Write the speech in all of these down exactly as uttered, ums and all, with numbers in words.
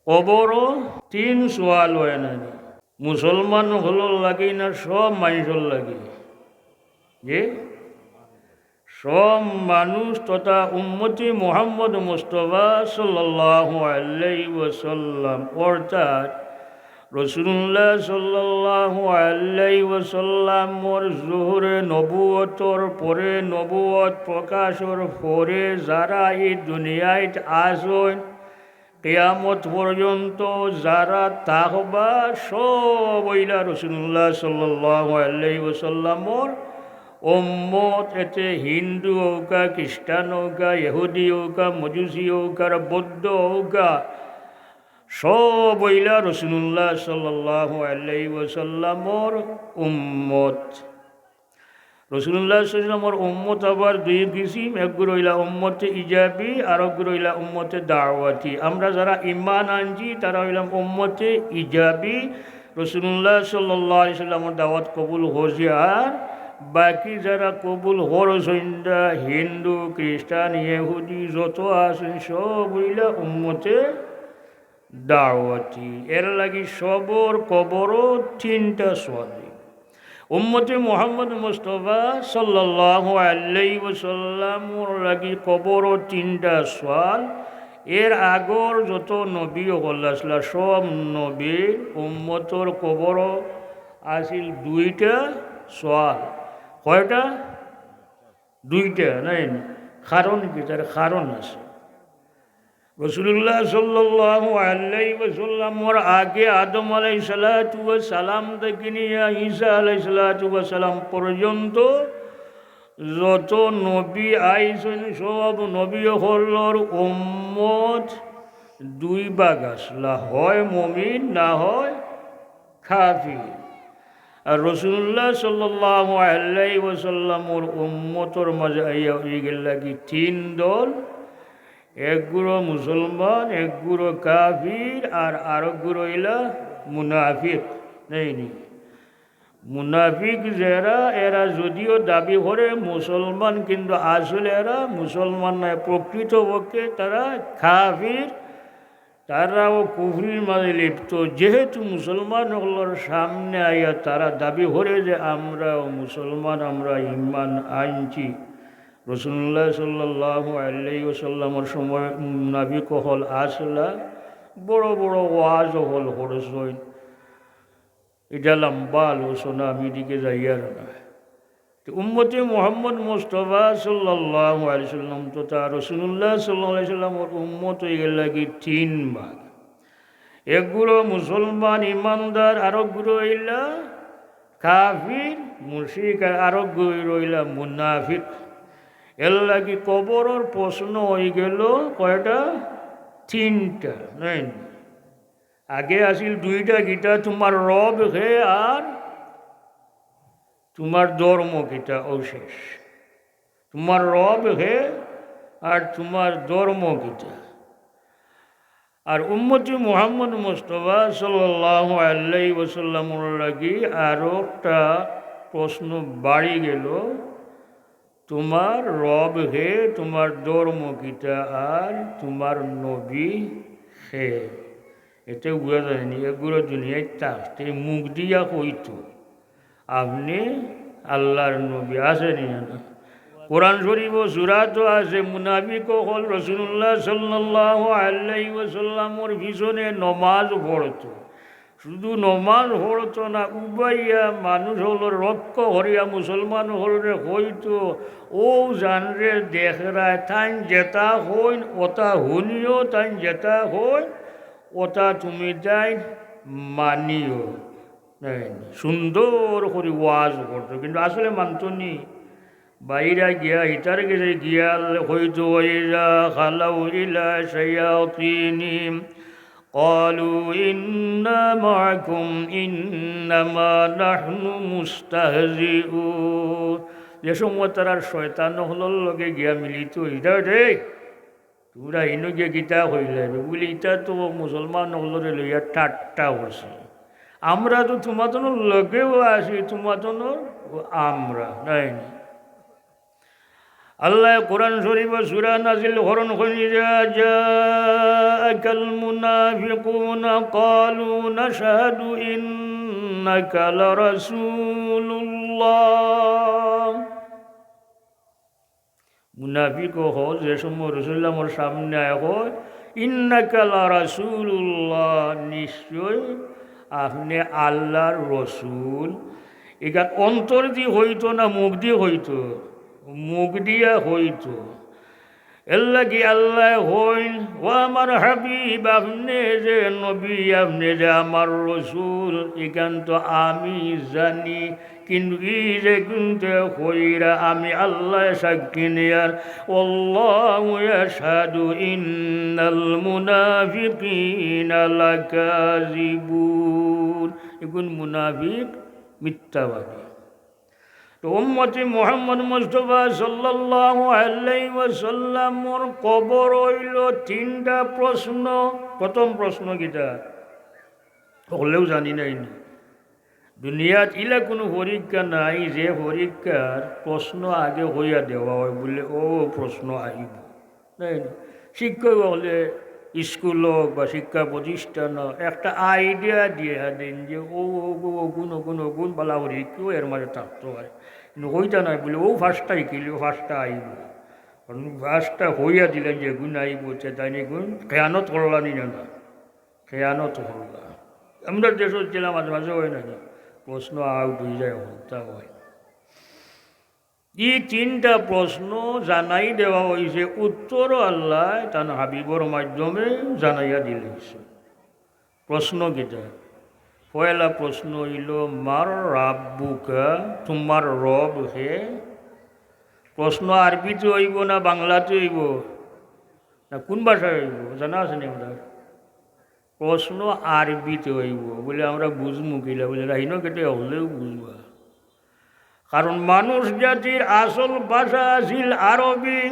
কবরো তিন সওয়াল অয় না নি? মুসলমান অকলর লাগি না সব মানষর লাগি? জি, সব মানুষ তথা উম্মতি মুহাম্মদ মুস্তফা সাল্লাল্লাহু আলাইহি ওয়াসাল্লাম, অর্থাৎ রাসূলুল্লাহ সাল্লাল্লাহু আলাইহি ওয়াসাল্লামর জুহুরে নবুয়তর পরে, নবুয়ত প্রকাশর পরে যারা ই দুনিয়াত আছইন, কিয়ামত পর্যন্ত যারা থাকবা, সব অইলা রাসূলুল্লাহ সাল্লাল্লাহু আলাইহি ওয়াসাল্লামর উম্মত। এতে হিন্দু অউকা, খ্রিস্টান অউকা, ইহুদি অউকা, মজুসি অউকা, আর বৌদ্ধ অউকা, সব অইলা রাসূলুল্লাহ সাল্লাল্লাহু আলাইহি ওয়াসাল্লামর উম্মত। রাসূলুল্লাহ সাল্লাল্লাহু আলাইহি ওয়াসাল্লামর উম্মত আবার দুই কিসিম, একগুলো অইলা উম্মতে ইজাবি, আরকগুলো অইলা উম্মতে দাওয়াতি। আমরা যারা ঈমান আনছি, তারা অইলাম উম্মতে ইজাবি, রাসূলুল্লাহ সাল্লাল্লাহু আলাইহি ওয়াসাল্লামর দাওয়াত কবুল করছি। আর বাকি যারা কবুল করছইন না, হিন্দু, খ্রিস্টান, ইহুদি যত আছইন, সব অইলা উম্মতে দাওয়াতি। এর লাগি সবর কবরো তিনটা সওয়াল। উম্মতে মুহাম্মদ মুস্তফা সাল্লাল্লাহু আলাইহি ওয়াসাল্লামর লাগি কবরো তিনটা সওয়াল। এর আগর যত নবী অকল আছলা, সব নবীর উম্মতর কবরো আছিল দুইটা সওয়াল। কয়টা? দুইটা, নায় নি? কারণ কিতা? তার কারণ আছে। রাসূলুল্লাহ সাল্লাল্লাহু আলাইহি ওয়াসাল্লামর আগে আদম আলাইহিস সালাতু ওয়াস সালাম থাকি নিয়া ঈসা আলাইহিস সালাতু ওয়াস সালাম পর্যন্ত যত নবী আইছইন, সব নবী অকলর উম্মত দুই ভাগ আছলা, হয় মুমিন না হয় কাফির। আর রাসূলুল্লাহ সাল্লাল্লাহু আলাইহি ওয়াসাল্লামর উম্মতর মাঝে আইয়া অইগেলা কি তিন দল, একগুলো মুসলমান, একগুলো কাফির, আর আরকগুলো অইলা মুনাফিক, নায় নি? মুনাফিক যেরা, এরা যদিও দাবি করে মুসলমান, কিন্তু আসলে এরা মুসলমান নায়, প্রকৃতপক্ষে তারা কাফির। তারাও কুফরির মাঝে লিপ্ত। যেহেতু মুসলমান অকলর সামনে আইয়া তারা দাবি করে যে, "আমরাও মুসলমান, আমরা ঈমান আনছি।" রাসূলুল্লাহ সাল্লাল্লাহু আলাইহি ওয়াসাল্লামর সময় মুনাফিক অকল আছলা, বড় বড় ওয়াজ অকল করছইন। ইটা লম্বা আলোচনা, আমি ইদিকে যাইয়ার না। তো উম্মতে মুহাম্মদ মুস্তফা সাল্লাল্লাহু আলাইহি সাল্লাম তথা রাসূলুল্লাহ সাল্লাল্লাহু আলাইহি সাল্লামর উম্মত অইগেলা কি তিন ভাগ। একগুলো মুসলমান ইমানদার, আরকগুলো অইলা কাফির, মুশরিক, আর আরকগুলো অইলা মুনাফিক। এর লাগি কবরর প্রশ্ন অইগেলো কয়টা? তিনটা, নায় নি? আগে আছিল দুইটা, কিতা? তুমার রব কে আর তুমার ধর্ম কিতা? অউ শেষ। তুমার রব কে আর তুমার ধর্ম কিতা? আর উম্মতি মুহাম্মদ মুস্তফা সাল্লাল্লাহু আলাইহি ওয়াসাল্লামর লাগি আরোকটা প্রশ্ন বাড়ি গেলো, তুমার রব কে, তুমার ধর্ম কিতা, আর তুমার নবী কে? এতে বুঝা যায় নি, এগুলো দুনিয়াত থাকতে মুখ দিয়া কইতো, "আপনে আল্লার নবী।" আছে নি না? কোরআন শরীফো সূরাত আছে, মুনাফিক অকল রাসূলুল্লাহ সাল্লাল্লাহু আলাইহি ওয়াসাল্লামর পিছনে নমাজ পড়তো। শুধু নমাজ পড়তো না, উবাইয়া মানুষ অকলর রক্ষা করিয়া মুসলমান অকলরে কইতো, "অউ যানরে দেখরায়, তাইন যেতা কইন অতা হুনিও, তাইন যেতা কইন অতা তুমি তাইন মানিও।" নায় নি? সুন্দর করি ওয়াজ করতো, কিন্তু আসলে মানতো নি। বাইরা গিয়া, হিতার গেছে গিয়া কইতো, "ওয়াইজা খালাউ ইলা শায়াতিনিহিম ক্বালু ইন্না মাআকুম ইন্নামা নাহনু মুস্তাহজিউন।" যে সময় তারা শয়তান অকলর লগে গিয়া মিলিত অইতো, "এই, তুমরা ইনো গিয়া কিতা কইলায়?" বুলে, "ইতা তো মুসলমান অকলরে লইয়া ঠাট্টা করছে। আমরা তো তুমাতনর লগেউ আছি, তুমাতনর আমরা।" নায় নি? আল্লায় কোরআন শরীফো সূরা নাজিল করইন, কইন, "ইযা জাআকাল মুনাফিকুনা ক্বালু নাশহাদু ইন্নাকা লারাসূলুল্লাহ।" মুনাফিক অকল যে সময় রাসূলুল্লাহর সামনে আয় কয়, "ইন্নাকা লারাসূলুল্লাহ, নিশ্চয় আপনে আল্লার রসুল।" ইখান অন্তর দি কইতো না মুখ দি কইতো? মুখ দিয়া কইতো। এরলাগি আল্লায় কইন, "ও আমার হাবিব, আপনে যে নবী, আপনে যে আমার রসুল, ইখান তো আমি জানি, কিন্তু ই যে কুন্তা কইরা আমি আল্লায় সাক্ষী নিয়ার, ওয়াল্লাহু ইয়াশহাদু ইন্নাল মুনাফিকিনা লাকাযিবুন।" ইগুন মুনাফিক, মিথ্যাবাদী। তো উম্মতে মুহাম্মদ মুস্তাফা সাল্লাল্লাহু আলাইহি ওয়াসাল্লামর কবর অইলো তিনটা প্রশ্ন। প্রথম প্রশ্ন কিতা? হকলেউ জানি নাইনি। দুনিয়াত ইলা কুনু পরীক্ষা নাই যে পরীক্ষার প্রশ্ন আগে কইয়া দেওয়া অয় বুলে অউ প্রশ্ন আইবো। নাইনি? শিক্ষক অকলে স্কুল অউক বা শিক্ষা প্রতিষ্ঠান অউক, একটা idea দিয়া দেইন যে অউ, অউ, অউ, অগুন, অগুন, অগুন বালা করি কেউ এর মাঝে থাকতো পারে। কিন্তু কইতা নায় বুলে, অউ পাঁচটা হিকিলে, অউ পাঁচটা আইবো। কারণ পাঁচটা কইয়া দিলা যে এগুন আইবো, তে তাইন এগুন খেয়ানত করলা নি না, না? খেয়ানত করলা। আমরা দেশো ছিলাম, মাঝে মাঝে অয় নানি? প্রশ্ন out অইযায়, হতা অয়। ই তিনটা প্রশ্ন জানাই দেওয়া অইছে, উত্তরও আল্লায় তান হাবিবর মাধ্যমে জানাইয়া দিলাইছে। প্রশ্ন কিতা? পয়লা প্রশ্ন অইলো, "মান রাব্বুকা?" তুমার রব কে? প্রশ্ন আরবিতে অইবো না বাংলাতে অইবো? না কুন ভাষায় অইবো? জানা আছে নি আমরার? প্রশ্ন আরবিতে অইবো। বুলে, "আমরা বুঝমু কিলা?" বুলে, "রাহিনো কেটে হকলেউ বুঝবা।" কারণ মানুষ জাতির আসল ভাষা আছিল আরবি।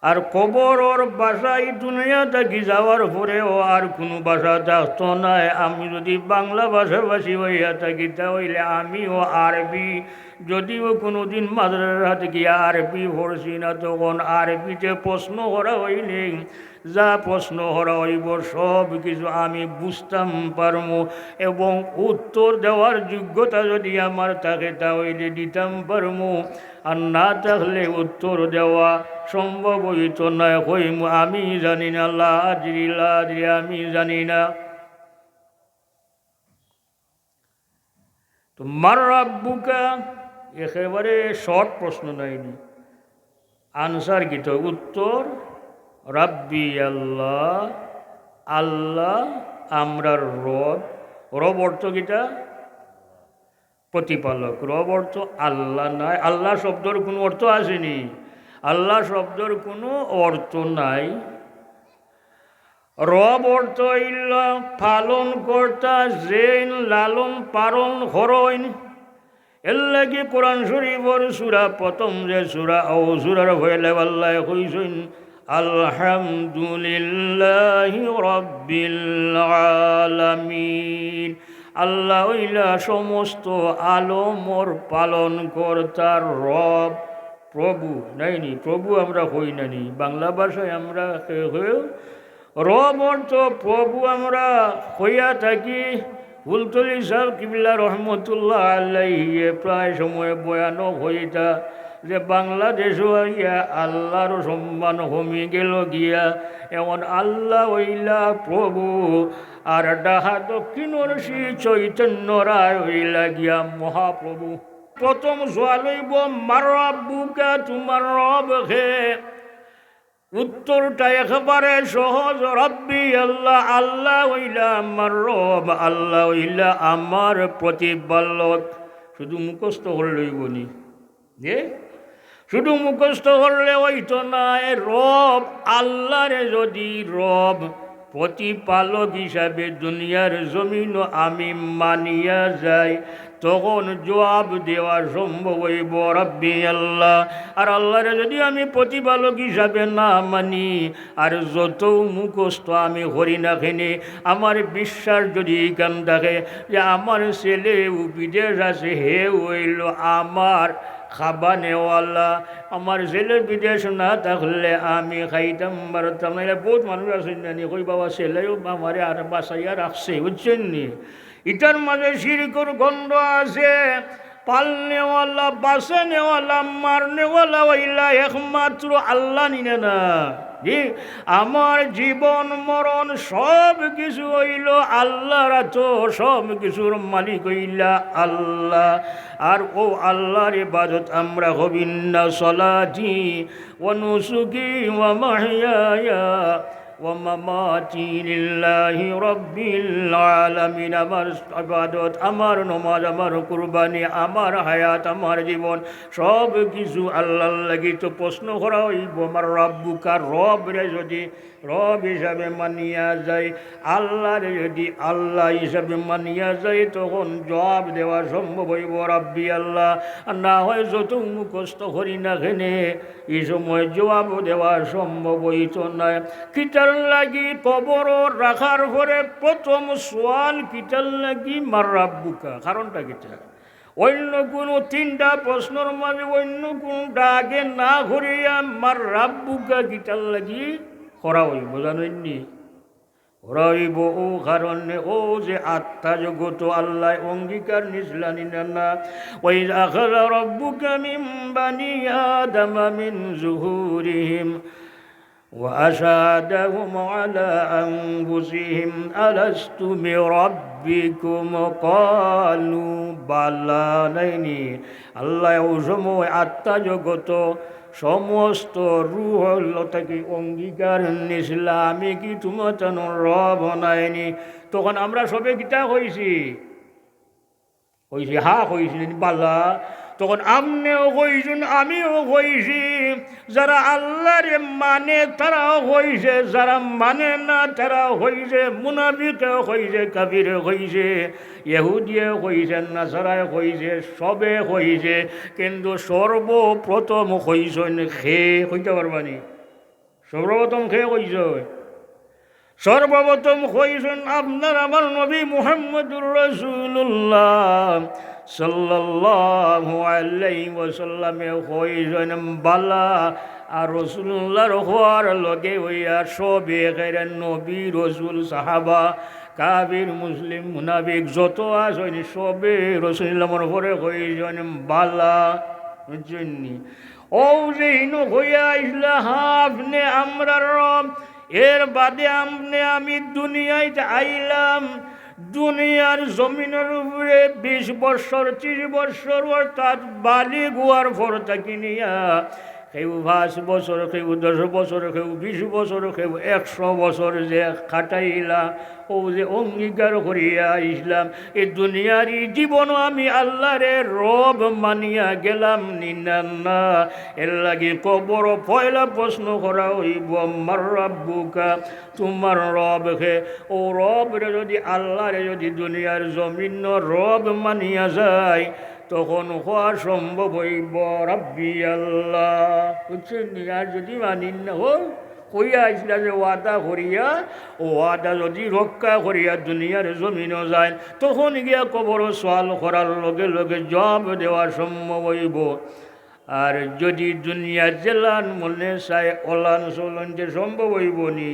আর কবরর ভাষা ই দুনিয়া থাকি যাওয়ার পরেও আর কুনু ভাষা থাকতো নায়। আমি যুদি বাংলা ভাষাভাষী অইয়া থাকি, তা অইলে আমিও আরবি। যুদিও কুনুদিন মাদ্রাসাত গিয়া আরবি পড়ছি না, তখন আরবিতে প্রশ্ন করা অইলে যা প্রশ্ন করা অইবো, সব কিছু আমি বুঝতাম পারমু এবং উত্তর দেওয়ার যোগ্যতা যুদি আমার থাকে, তা অইলে দিতাম পারমু, আর না থাকলে উত্তর দেওয়া সম্ভব অইতো নায়। কইমু, "আমি জানি না, লা আদরি, লা আদরি, আমি জানি না।" তো মান রাব্বুকা একেবারে short প্রশ্ন নায়নি। Answer কিতা? উত্তর, রাব্বি আল্লাহ, আল্লাহ আমরার রব। রব অর্থ কিতা? প্রতিপালক। রব অর্থ আল্লাহ নায়। আল্লাহ শব্দর কুনু অর্থ আছেনি? আল্লাহ শব্দর কুনু অর্থ নাই। রব অর্থ অইলো পালনকর্তা, যেইন লালন পালন করইন। এরলাগি কোরআন শরীফর সূরা, প্রথম যে সূরা, অউ সূরার পয়লা আল্লায় কইছইন, "আলহামদুলিল্লাহি রাব্বিল আলামিন।" আল্লাহ অইলা সমস্ত আলমর পালনকর্তার রব, প্রভু, নায়নি? প্রভু আমরা কই নানি? বাংলা ভাষায় আমরা কেউ কেউ রব অর্থ প্রভু আমরা কইয়া থাকি। ফুলতলি সাহেব কিবলা রহমতুল্লাহ আলাইহি প্রায় সময় বয়ানও কইতা যে বাংলাদেশো আইয়া আল্লাহর সম্মান কমি গেল গিয়া, এখন আল্লাহ অইলা প্রভু, আর ডাহা দক্ষিণর শ্রী চৈতন্য রায় অইলা গিয়া মহাপ্রভু। প্রথম সওয়াল অইবো, "মান রাব্বুকা?" তুমার রব কে? উত্তরটা একেবারে সহজ, "রাব্বি আল্লাহ, আল্লাহ অইলা আমার রব, আল্লাহ অইলা আমার প্রতিপালক।" শুধু মুখস্থ করলে অইবো নি? যে শুধু মুখস্থ করলে অইতো নায়। রব আল্লাহরে যুদি রব প্রতিপালক হিসাবে দুনিয়ার জমিনো আমি মানিয়া যাই, তখন জবাব দেওয়া সম্ভব অইবো, "রাব্বি আল্লাহ।" আর আল্লাহরে যুদি আমি প্রতিপালক হিসাবে না মানি, আর যতউ মুখস্থ আমি করি না কেনে, আমার বিশ্বাস যুদি ইখান থাকে যে আমার ছেলেও বিদেশ আছে, হে অইলো আমার খাবানেওয়ালা, আমার ছেলে বিদেশ না থাকলে আমি খাইতাম পারতাম না। এরা বউত মানুষ আছইন না নি, কই বাবা, ছেলেও আমারে আর বাঁচাইয়া রাখছে, বুঝছইন নি? ইটার মাঝে শিরকর গন্ধ আছে। পালনেওয়ালা, বাঁচানেওয়ালা, মারনেওয়ালা অইলা একমাত্র আল্লাহ, নি না? জি, আমার জীবন মরণ সব কিছু অইলো আল্লাহর আতো, সব কিছুর মালিক অইলা আল্লাহ। আর অউ আল্লাহর ইবাদত আমরা করি না। সলাতি ওয়া নুসুকি ওয়া মাহইয়ায়া ওয়া মামাতি লিল্লাহি রাব্বিল আলামিন। আমার ইবাদত, আমার নমাজ, আমার কুরবানি, আমার হায়াত, আমার জীবন, সব কিছু আল্লাহর লাগি। তো প্রশ্ন করা অইবো, আমার রব্বুকা, রবরে যদি রব হিসাবে মানিয়া যাই, আল্লাহরে যদি আল্লাহ হিসাবে মানিয়া যাই, তখন জবাব দেওয়া সম্ভব অইবো, রাব্বি আল্লাহ। আর না হয় যত মুখস্থ করি না কেনে, ই সময় জবাব দেওয়া সম্ভব অইতো নায়। কিতার লাগি কবরো রাখার পরে প্রথম সওয়াল কিতার লাগি, মার রাব্বুকা, কারণটা কিতা? অইন্য কুনু তিনটা প্রশ্নর মাঝে অইন্য কুনুটা আগে না করিয়া মার রাব্বুকা কিতার লাগি করা অইবো, জানইন নি? করা অইবো অউ কারণে, অউ যে আত্মা জগতো আল্লায় অঙ্গীকার নিছলা নি না? وإذ أخذ ربك من بني آدم من ظهورهم وأشهدهم على أنفسهم ألست بربكم قالوا بلى, নায়নি? আল্লায় অউ সময় আত্মা জগতো সমস্ত রুহ অকল থাকি অঙ্গীকার নিছলা, আমি কি তুমাতানর রব নায়নি? তখন আমরা সবে কিতা কইছি? কইছি, হা কইছি, বালা। তখন আপনেও কইছইন, আমিও কইছি, যারা আল্লাহরে মানে তারাও কইছে, যারা মানে না তারাও কইছে, মুনাফিকেও কইছে, কাফিরে কইছে, ইহুদিয়ে কইছে, নাসারায় কইছে, সবে কইছে, কিন্তু সর্বপ্রথম কইছইন কে? কইতা পারবা নি? সর্বপ্রথম কে কইছইন? সর্বপ্রথম কইছইন আপনার আমার নবী মুহাম্মদুর রাসূলুল্লাহ সাল্লাল্লাহু আলাইহি ওয়াসাল্লামে কইছইন, বালা। আর রাসূলুল্লাহর কওয়ার লগে অইয়া সবে কইরা, নবী, রাসূল, সাহাবা, কাফির, মুসলিম, মুনাফিক যত আছইন, সবে রাসূলুল্লাহর পরে কইছইন, বালা। বুঝছইন নি? অউ যে ইনো কইয়া আইছলা, হা, আপনে আমরার রব, এর বাদে আপনে আমি দুনিয়াত আইলাম, দুনিয়ার জমিনর উপরে বিশ বৎসর, ত্রিশ বৎসর, অর্থাৎ বালিগ অওয়ার পর থাকি নিয়া কেউ পাঁচ বছর, কেউ দশ বছর, কেউ বিশ বছর, কেউ একশো বছর যে কাটাইলা, অউ যে অঙ্গীকার করিয়া আইছলাম, ই দুনিয়ার ই জীবনো আমি আল্লাহরে রব মানিয়া গেলাম নি না? না, এর লাগি কবরো পয়লা প্রশ্ন করা অইবো, মার রাব্বুকা, তুমার রব কে? অউ রবরে যদি, আল্লাহরে যদি দুনিয়ার জমিনর রব মানিয়া যাই, তখন কওয়া সম্ভব অইবো, রাব্বি আল্লাহ। বুঝছইন নি? আর যদি মানি না, অউ কইয়া আইছলা যে ওয়াদা করিয়া, অউ ওয়াদা যদি রক্ষা করিয়া দুনিয়ার জমিনো যাইন, তখন গিয়া কবরো সওয়াল করার লগে লগে জবাব দেওয়া সম্ভব অইবো। আর যদি দুনিয়ার যেলান মনে চায় অলান চলইন, তে সম্ভব অইবো নি?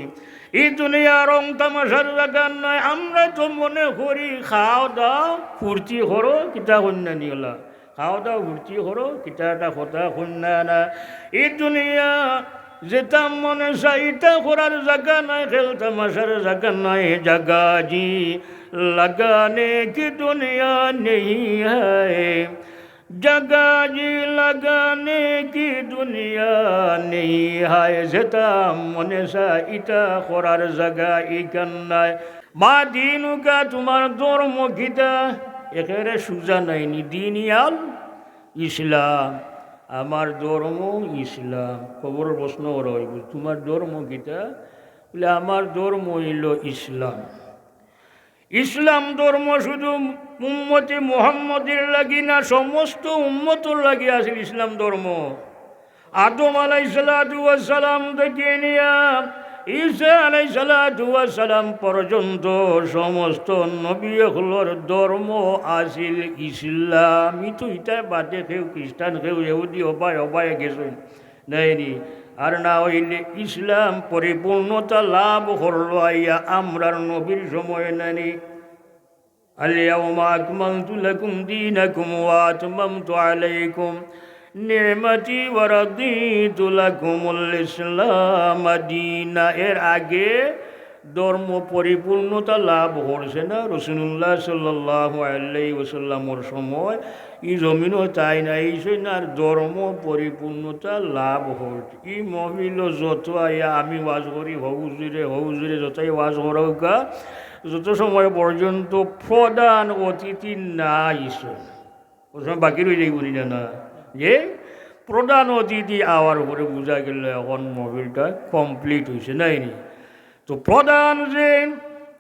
ই দুনিয়া রং তামাশার জাগা নায়। আমরা তো মনে করি খাও দাও, ফুর্তি করো, কিতা কইন না নি অলা? খাও দাও, ফুর্তি করো, কিতা একটা কথা কইন না না। ই দুনিয়া যেতা মনে চায় ইতা করার জাগা নায়, খেল তামাশার জাগা নায়। জাগা জি লাগানে কি দুনিয়া নেই হায়, জাগা জি লাগানে কি দুনিয়া নেই হায়, যেতা মনে চায় ইতা করার জাগা ইখান নায়। মা দীনুকা, তুমার ধর্ম কিতা? একেবারে সুজা নায়নি, দীন ইয়াল ইসলাম, আমার ধর্ম ইসলাম। কবরর প্রশ্ন করা অইবো, তুমার ধর্ম কিতা? বলে, আমার ধর্ম অইলো ইসলাম। ইসলাম ধর্ম শুধু উম্মতে মুহাম্মদীর লাগি না, সমস্ত উম্মতর লাগি আছিল ইসলাম ধর্ম। আদম আলাইহিস সালাতু ওয়াস সালাম থাকি নিয়া ঈসা আলাইহিস সালাতু ওয়াস সালাম পর্যন্ত সমস্ত নবী অকলর ধর্ম আছিল ইসলাম। ইতো ইতা বাদে কেউ খ্রিস্টান, কেউ ইহুদি হবায় হবায় গেছইন, নায়নি? আর না অইলে ইসলাম পরিপূর্ণতা লাভ করলো আইয়া আমরার নবীর সময়, নায়নি? اليوم أكملت لكم دينكم وأتممت عليكم نعمتي ورضيت لكم الإسلام دينا। এর আগে ধর্ম পরিপূর্ণতা লাভ করছে না রাসূলুল্লাহ সাল্লাল্লাহু আলাইহি ওয়াসাল্লামর সময়। ই জমিনো তাইন আইছইন আর ধর্ম পরিপূর্ণতা লাভ করছে। ই মহফিলো যত আইয়া আমি ওয়াজ করি, হউজুরে, হউজুরে যতই ওয়াজ করউক্কা, যত সময় পর্যন্ত প্রধান অতিথি না আইছে, ও সময় বাকি রই যাইবো নি না? না, যে প্রধান অতিথি আওয়ার পরে বুঝা গেল এখন মহফিলটা complete হইছে, নায়নি? তো প্রধান যে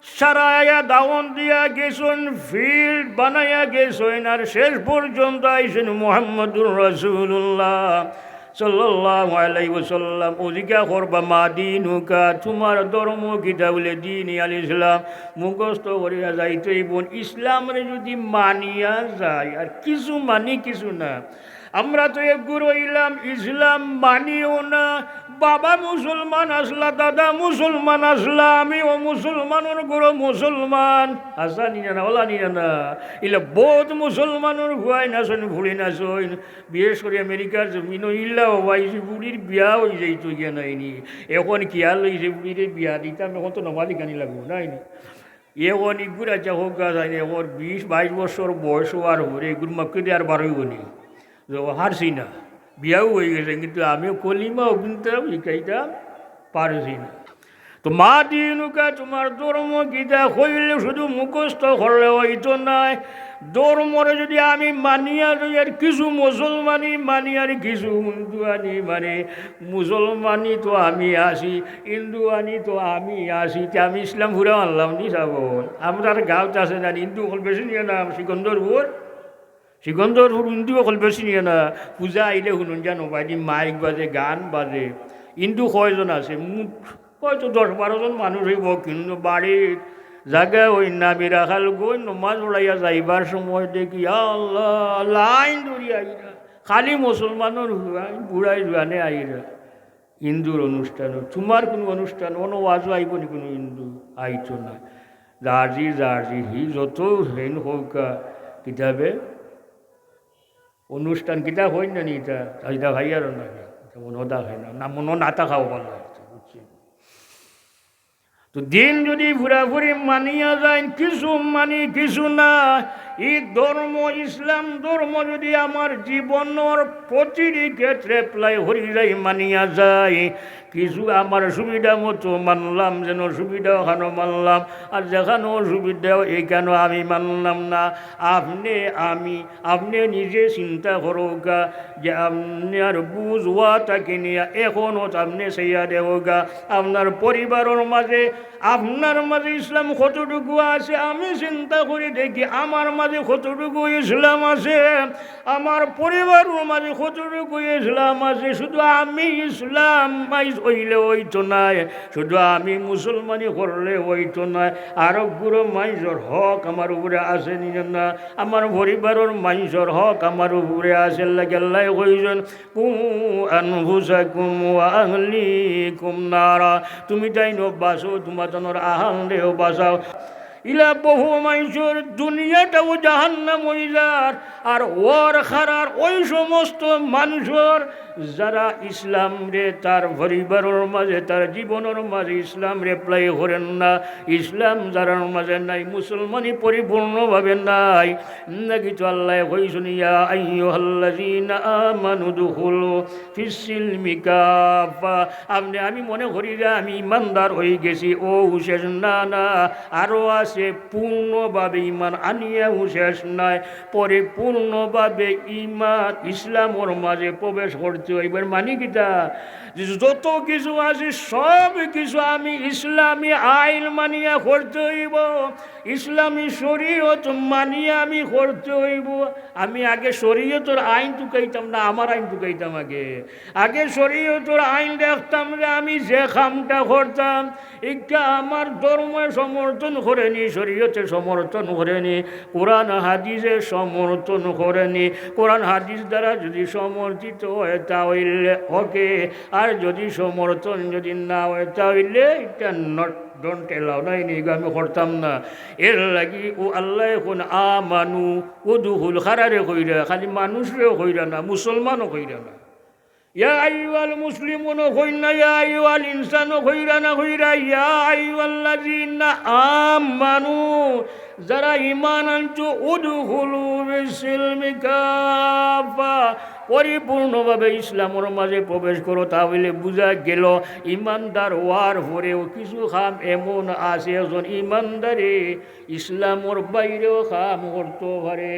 সারাইয়া দাওয়াত দিয়া গেছইন, field বানাইয়া গেছইন, আর শেষ পর্যন্ত আইছইন মুহাম্মাদুর রাসূলুল্লাহ সাল্লাল্লাহু আলাইহি ওয়াসাল্লাম। ও জিকা করবা, "মা দীনুকা, তুমার ধর্ম কিতা?" বলে, "দীনি আল ইসলাম।" মুখস্থ করিয়া যাইতে অইবো। ইসলামরে যদি মানিয়া যায়, আর কিছু মানি কিছু না। আমরা তো এগুর অইলাম, ইসলাম মানিও না। বাবা মুসলমান আছলা, দাদা মুসলমান আছলা, আমিও মুসলমানর ঘরো মুসলমান। আছা নি না, অলা নি না? ইলা বউত মুসলমানর ফুয়াইন আছইন, ফুড়িন আছইন। বিশেষ করি আমেরিকার জমিনো ইলা অইছে, ফুড়ির বিয়া অই যাইতো গিয়া, নায়নি? এখন খিয়াল অইছে ফুড়িরে বিয়া দিতাম, এখন তো নমাজ হিকানি লাগবো, নায়নি? এখন ইগুর আচ্ছা হউক্কা, জানি এখন বিশ বাইশ বছর বয়স অওয়ার পরে ইগুর মুখেদি আর বারইবো নি? যে, "ও হারছি না, বিয়াও অই গেছে, কিন্তু আমিও কলিমাও কিন্তু হিকাইতাম পারছি না।" তো মা দীনুকা, তুমার ধর্ম কিতা কইলে শুধু মুখস্থ করলে অইতো নায়। ধর্মরে যদি আমি মানিয়া যাই, আর কিছু মুসলমানি মানি, আর কিছু হিন্দুয়ানি মানি, মুসলমানি তো আমি আছি, হিন্দুয়ানি তো আমি আছি, তে আমি ইসলাম পুরা মানলাম নি সাবন? আমরার গাঁওত আছে না হিন্দু অকল বেশি নি না, সিকন্দরপুর, সিকন্দরপুর হিন্দু অকল বেশি নি না? পূজা আইলে হুনইন জানো, বাইদি মাইক বাজে, গান বাজে, হিন্দু কয়জন আছে? মুঠ হয়তো দশ বারো জন মানুষ অইবো, কিন্তু বাড়িত জাগা অইন না, আমি রাখাল গই, নমাজ পড়াইয়া যাইবার সময় দেখি, আল্লাহ, লাইন ধরি আইরা, খালি মুসলমানর ফুয়াইন, বুড়াই জুয়ানে আইরা। হিন্দুর অনুষ্ঠান, তুমার কুনু অনুষ্ঠান, অনো ওয়াজো আইবো নি কুনু হিন্দু? আইতো না। যার জি, যার জি, হি যত হেন হউক্কা, কিতাবে অনুষ্ঠান কিতা কইন না নি ইতা, ইতা ভাই আর না, ইতা মনো থাকে না, না মনো না থাকাও ভালা, বুঝছি। তো দিন যদি পুরাপুরি মানিয়া যাইন, কিছু মানি, কিছু না, ই ধর্ম, ইসলাম ধর্ম যদি আমার জীবনর প্রতিটি ক্ষেত্রে apply করি যাই, মানিয়া যাই, কিছু আমার সুবিধা মতো মানলাম, যেন সুবিধা অখানো মানলাম, আর যেখানো অসুবিধা অইখানো আমি মানলাম না। আপনে আমি, আপনে নিজে চিন্তা করউক্কা যে আপনার বুঝ অওয়া থাকি নিয়া এখনো আপনে চাইয়া দেখউক্কা, আপনার পরিবারর মাঝে, আপনার মাঝে ইসলাম কতটুকু আছে, আমি চিন্তা করি দেখি আমার মাঝে কতটুকু ইসলাম আছে, আমার পরিবারর মাঝে কতটুকু ইসলাম আছে। শুধু আমি ইসলাম মাইজ অইলে অইতো নায়, শুধু আমি মুসলমানি করলে অইতো নায়, আরো গুরু মাইজর হক আমার উপরে আছে নি না? আমার পরিবারর মাইজর হক আমার উপরে আছে। আল্লাহ, আল্লাহ কইছইন, "কু আনফুসাকুম ওয়া আহলিকুম নারা।" তুমি তাইনও বাঁচো, তুমার তানর আহালরেও বাঁচাও। ইলা বহু মাইজর দুনিয়াটাও জাহান্নাম অইযার, আর অর খারার ওই সমস্ত মাইজর যারা ইসলামরে তার পরিবারর মাঝে, তার জীবনর মাঝে ইসলামরে apply করেন না, ইসলাম যারার মাঝে নাই, মুসলমানি পরিপূর্ণভাবে নাই। নাকি তো আল্লাহ কইছইন, "ইয়া আইয়ুহাল্লাযীনা আমানু দুখুলু ফিস সিলমি কাফফা।" আপনে আমি মনে করি যে আমি ইমানদার অই গেছি, অউ শেষ না, না, আরো আছে, পূর্ণভাবে ইমান আনিয়াও শেষ নায়। পরিপূর্ণভাবে ইমান ইসলামর মাঝে প্রবেশ করতে অইবো। এর মানি কিতা? যে যত কিছু আছে সব কিছু আমি ইসলামী আইন মানিয়া করতে অইবো। ইসলামী শরীয়ত মানিয়া আমি করতে অইবো। আমি আগে শরীয়তর আইন তুকাইতাম না, আমার আইন তুকাইতাম আগে। আগে শরীয়তর আইন দেখতাম যে আমি যে কামটা করতাম, ইটা আমার ধর্মে সমর্থন করেনি, শরীয়তে সমর্থন করেনি, কোরআন হাদিসে সমর্থন করেনি। কোরআন হাদিস দ্বারা যদি সমর্থিত অয় তা অইলে ওকে, আর যদি সমর্থন যদি না অয় তা অইলে ইটা not, don't allow, নায়, নি, ইগু আমি করতাম না। এরলাগি অউ আল্লায় কইন, আমানু, উদখুল, কারারে কইরা, খালি মানুষরেও কইরা না, মুসলমানও কইরা না। ইয়া আইয়ুহাল মুসলিমুনও কইরা না, ইয়া আইয়ুহাল ইনসানও কইরা না, কইরা ইয়া আইয়ুহাল্লাযিনা আমানু, যারা ঈমান আনছো, উদখুলু ফিস সিলমি কাফফা, পরিপূর্ণভাবে ইসলামর মাঝে প্রবেশ করো। তা অইলে বুঝা গেল, ইমানদার অওয়ার পরেও কিছু কাম এমন আছে, একজন ইমানদারে ইসলামর বাইরেও কাম করতো পারে।